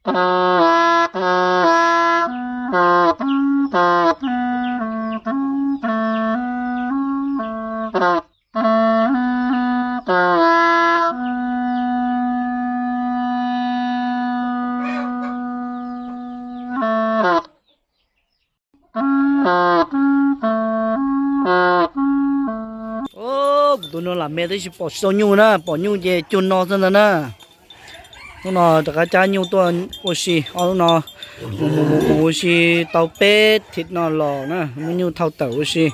Kuv tus no lam me tab sis pom tsis tau nyuj na, pom nyuj ces cuag no xwb ntag na. Hnub no rov qab cab nyuj tuaj ua si, ob lub no mus mus mus mus ua si tau peb thim no los na, muab nyuj thau tawm ua si.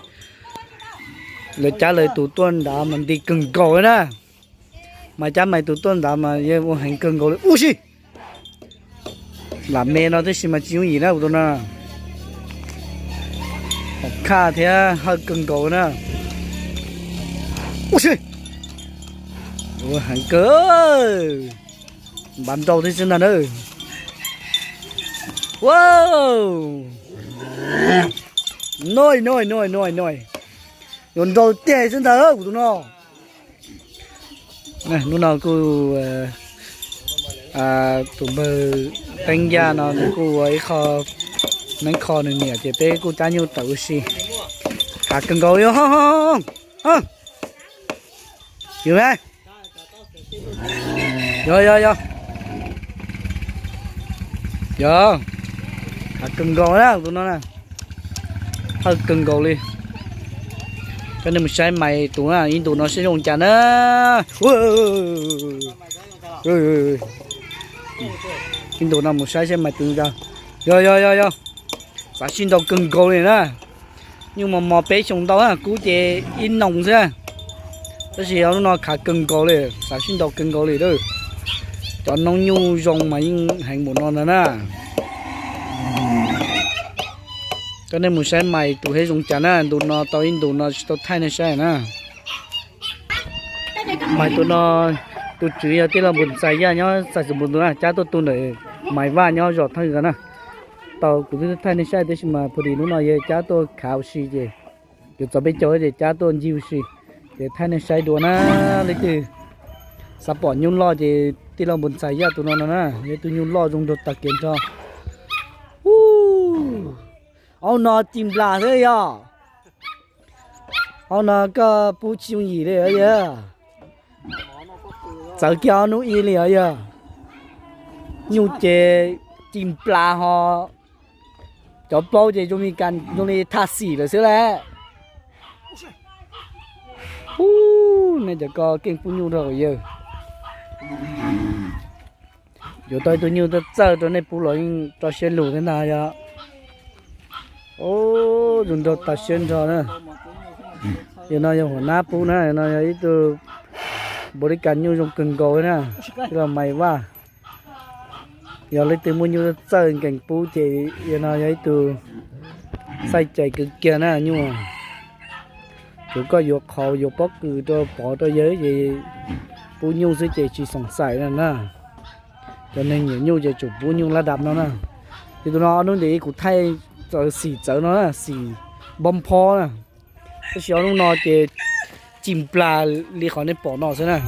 Lawv cab lawv tus tuaj nrad mas nti kawg nkaus li na. Mas cab mas tus tuaj nrad mas yog ua heev kawg nkaus li ua si. Lam me no tab sis mas tsis yooj yim na kuv tus no. Khaj thiab hawj kawg nkaus na. Ua si. Ua heev kawg. Npav nrau thiab xwb ntag na. Wow. Noj noj noj noj noj. Yuav nrau tiag xwb ntag kuv tus no. Hnub no kuj tus npawg Teeb Yaj no nws kuj ua ib qho neeb kho nws niam ces peb kuj cab nyuj tawm ua si. Khav kawg nkaus yog. Yog, yog, yog. Yog, khav kawg nkaus na tus no na. Hawj kawg nkaus li. Coj nej mus saib mais tus na, ib ntus no saib zoo cas na. Ib ntus no mus saib saib mais tus cas. Yog, yog, yog, yog. Xav sib nrau kawg nkaus li na. Nyuj mos mos peb xyoos ntau na, kub ces ib noos xwb. Tab sis ob lub no khav kawg nkaus li, xav sib nrau kawg nkaus li lawm. Cov noob nyuj zoo mas yeej heev npaum no ntag na. Coj nej mus saib mais tus thiab zoo cas na, ntu no tau ib ntus no tsis tau thaij nej saib na. Mais tus no tus tswv yog tij laug Npus Ntxais Yaj nyob Xais Xus Npus ntu na, cab tuaj tu ntawm Mais Vaj nyob zos Thaj Nkos na. Tau kuv twb thaij nej saib tab sis mas phu dis hnub no yog cab tuaj khav ua si ces yuav txog peb caug ces cab tuaj ncig ua si. Ces thaij nej saib dua na, leej twg xav pom nyuj loj ces tij laug Npus Ntxais Yaj tus no no na, yog tus nyuj loj zoo nraug tag kev nrho. Ub, hauv no ci nplas xwb yog. Hauv no koj pub tsis yooj yim li yog. Txawv kiag ob hnub ib li os yog. Nyuj ces ci nplas ho cov plaub ces zoo li kas zoo li thaj xim lawm xwb lawm. Ub, nej cov ko keej pub nyuj rau yawg. Yuav tau ib tug nyuj txawj txawj rau nej pub los yeej rau siab lug thiab ntag yog. Ub, zoo nraug tas siab nrho na. Yog no yog huam nab pub na, no yog ib tug npaum li kas nyuj zoo kawg nkaus na, tij laug Mais Vaj. Yog leej twg muaj nyuj txawj nkees pub ces yog no yog ib tug txaij cais kawg kiag na nyuj. Tsuav koj yuav qhauv yuav pob kws rau pov rau yawg ces pub nyuj xwb ces tsis xoom xaim na na. Cov neeg nyiam nyuj ces tsum pub nyuj laj dam no na. Ces tus no ob hnub ntawd kuv thaij txawv xim txawv no na, xim npog npho na. Tab sis ob hnub no ces ci nplas li qhov nej pom no xwb na.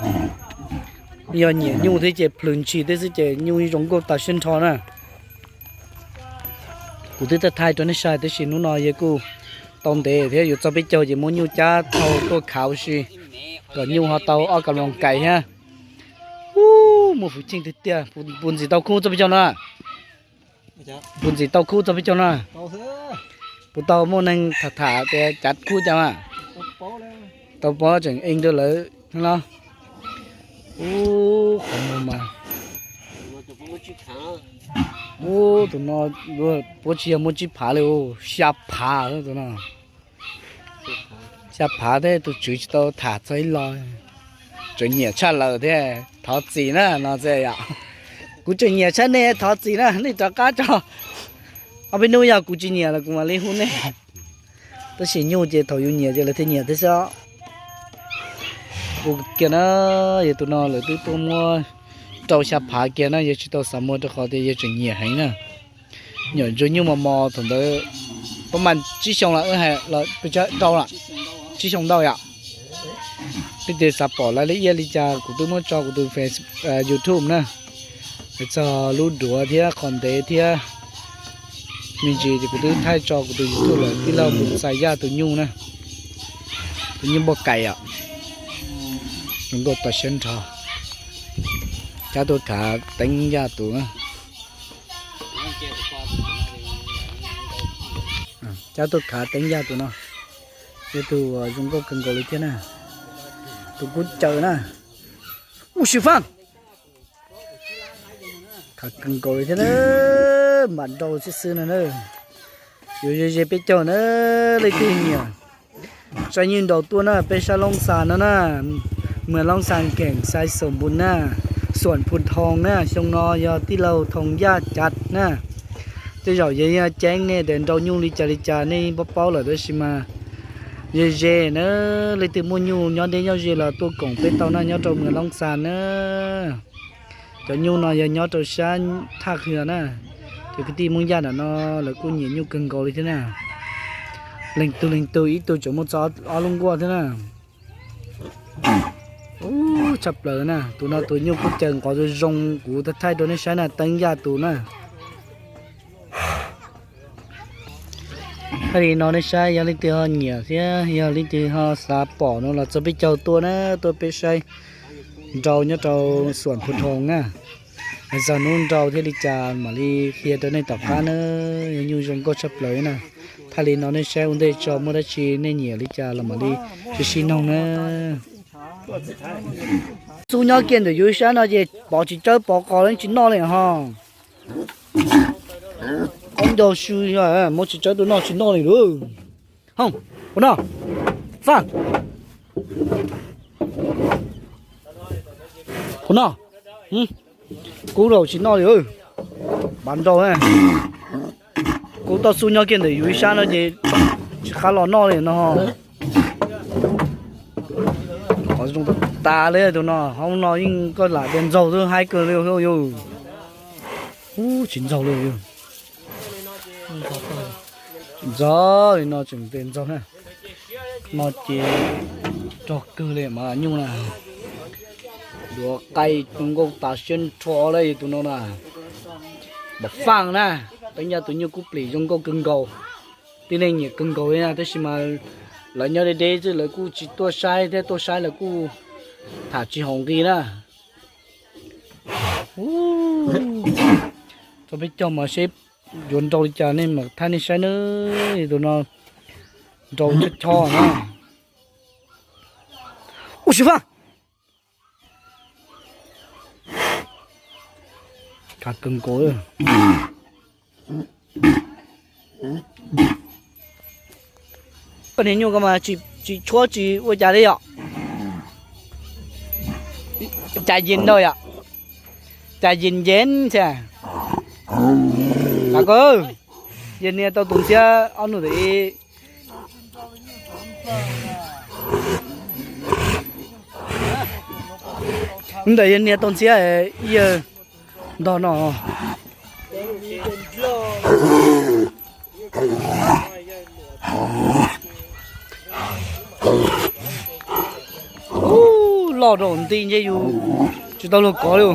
Yog nyiam nyuj thiab ces plhws ntshis thiab xwb ces nyuj zoo nkauj tas siab nrho na. Kuv twb thaij thaij rau nej saib tab sis hnub no yawg kuj tau ntev thiab yuav txog peb caug ces muab nyuj cab thau tuaj khav ua si kom nyuj ho tau ob kas loos kais thiab. Ub, muaj hwv chim tiag tiag, puas ntxiv tau khub txog peb caug no? Puas ntxiv tau khub txog peb caug no? Puas tau muaj neeg tham tham tias cav khub cas mas? Tau pov tseem ees rau lawv los? Ub, qhov no mas, ub, tus no puab tsis yog muaj tsib phav li, xya phav tus no. Xya phav thiab tus tswv tsis tau tham txog ib lo. Tseem nyiam tshaj lawm thiab, thov txim na no xwb yom. Kuv tseem nyiam tshaj nej, thov txim na, nej rov qab tso. Ob peb hnub yog kuv tsis nyiam los kuv mam li hu nej. Tab sis nyuj ces thaum yus nyiam ces lawv thiaj nyiam thiab xwb. Ua kiag na, yog tus no lawv twb tuaj muab rau xya phav kiag na, yog tsis tau xav muag rau qhov tias yog tseem nyiam heev na. Nyuam ntsuag nyuj mos mos thaum ntawd, pab mas tsib xyoo los, rau los, tsib xyoo ntau yom. Leej twg xav pom lawv li iab li cas kuv twb muab tso kuv tus Face, YouTube na. Txog lub duav thiab qhov ntev thiab me ntsis ces kuv twb thaij tso kuv tus YouTube lawm, tij laug mus txais Yaj tus nyuj na, tus nyuj npauj kais os, zoo nkauj tau siab nrho. Cab tuaj khav teeb Yaj tus na. Cab tuaj khav teeb Yaj tus no, yog tus zoo nkauj kawg nkaus li thiab na, tus kub caws na. Ub, xi faj, khav kawg nkaus li thiab na, npam nrau xwb xwb no na. Yuav ze ze peb caug na, leej twg nyiam saib nyuj nraus tuaj na, peb sab Loob Xas no na, mwm Loob Xas, kheem Xais Xoom Npus na, Xuam Phu Thoo na, xyoo no yog tij laug Thoo Yaj Cav na. Tej zaum yog yog ceeb nej tias nrau nyuj li cas li cas nej paub paub lawm tab sis mas ze ze na, leej twg muaj nyuj nyob deb nyob ze los tuaj koom peb tau na nyob rau mwm Loob Xas na. Cov nyuj no yog nyob rau sab Thaj Qhia na. Cov kwv tij Hmoob Yaj nram no lawv kuj nyiam nyuj kawg nkaus li thiab na. Leej tug leej tug ib tug tseem muaj txog ob lub nkuaj thiab na. Ub, tshaj plaws na, tus no tus nyuj kub caws nqov zoo zoo, kuv thaij rau nej saib na, teeb Yaj tus na. Thaij li no nej saib, yog leej twg ho nyiam thiab yog leej twg ho xav pom no los txog peb caug tuaj na, tuaj peb saib nrau nyob rau Xuam Phu Thoo na. Txog hnub nrau thiaj li cas mam li qhia rau nej tom qab na. Yog nyuj zoo nkauj tshaj plaws na. Thaij li no nej saib ua ntej tso, muaj dab tsi nej nyiam li cas los mam li sib sib noog na. Xub nyob kiag ntawm yus sab no ces pov tsis tsawb pov qos los tsis noj li ho. Qoob ncaug su, muab tsis tsawb tuaj noj tsis noj li lawm. Ho, puas noj? Faj, puas noj? Kub los tsis noj li, npam nrau. Kub toj xub nyob kiag ntawm yus ib sab no ces tsis qab los noj li no. Qhov zoo tas tas li tus no, hauv no yeej koj lam tias ntxaug xwb, haib kawg li yus. Ub, tsis ntxaug li yus. Ntxaug li no tseem tias ntxaug na. No ces rog kawg li mas nyuj na. Duav qaij tu nkauj tas siab nrho li tus no na. Npam faj na, teeb Yaj tus nyuj kub plim zoo nkauj kawg nkaus. Tib neeg nyiam kawg nkaus li na, tab sis mas lawv nyob deb deb xwb lawv kuj tsis tuaj saib thiab, tuaj saib lawv kuj tham tsis haum nqi na. Tso peb caug mas seb yuav nrau li cas nej mam thaij nej saib na. Tus no nrau chob chob na. Ub, xi faj, khav kawg nkaus. Koj niag nyuj ko mas tsis tshuab tsis ua cas li yom. Cas yis ntau yom, cas yis ncev thiab. Yawg nias tau tus ntxhiab ob nus tam ib. Ntawm yawg nias tau ntxhiab ib yawg ntog no. Ub, loj rau nti ntshe yus tsis tau luag kov li.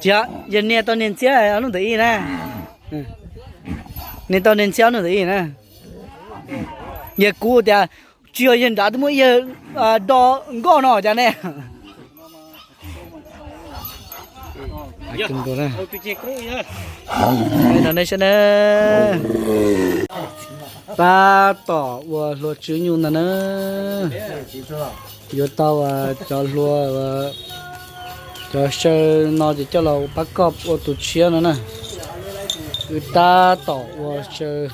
Tsis, yawg nias tau niag ntxhiab ob nus tam ib na. Nias tau niag ntxhiab ob nus tam ib na. Yawg kuv tias tsis yog yawg nrad twb muaj ib yawg do nkoj no cas ne. No nej saib na. Tab tom ua hlua tswb nyuj ntag na. Yuav tau cov hlua, cov saw no ces coj los pab koj ua tus tshiab no na. Wb tab tom ua saw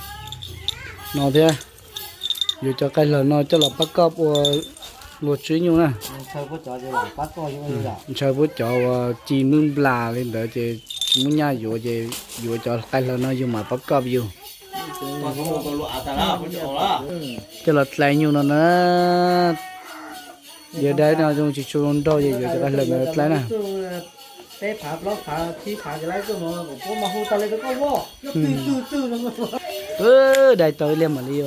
no thiab. Yuav cov qaij hlaws no coj los pab koj ua hlua tswb nyuj na. Ntshaw puab cov uas ci mub nplas li ntawd ces tsis muaj nyaj yuav ces yuav cov qaij hlaws no yug mam pab koj yug. Coj los dlai nyuj no na. Yawg dab no zoo tsis tshua zoo nraug ces yuav cov qaij hlaws no dlai na. Dai tau ib liag mam li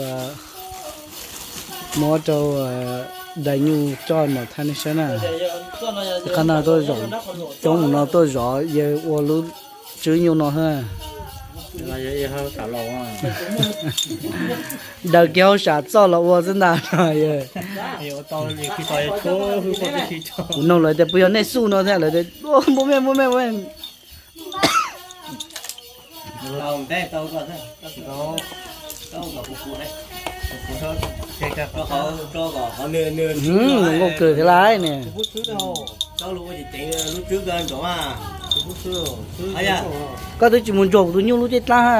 muab rau Daws nyuj coj mus thaij nej saib na. Qhov no tuaj zov, coob mus no tuaj zov yawg ua lub tswb nyuj no ha. Daws kiag hauj sam txoj los ua xwb ntag no yawg. Kuv nug lawv tias puas yog nej xuj no thiab, lawv tias npua mej npua mej. Nkauj kawg thiab laiv ne. Koj twb tsis mus ntsuag kuv tus nyuj lub cev dlaab ha.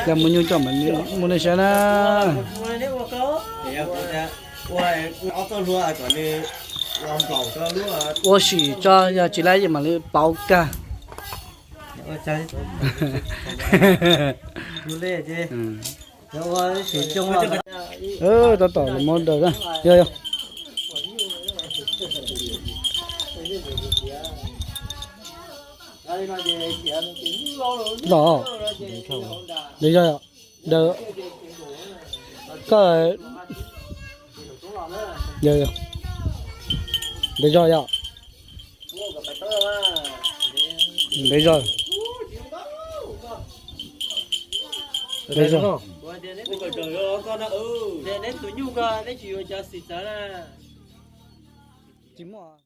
Yog mus nyuj coj mus nej saib na. Ua sim tso, yog tsis laib ces mam li pauv kag. Tab tom los muab daws na. Yog yog. Los, daws yog, daws, koj, yog, daws yog yog. Ntev zog, ntev zog. Tsis muaj.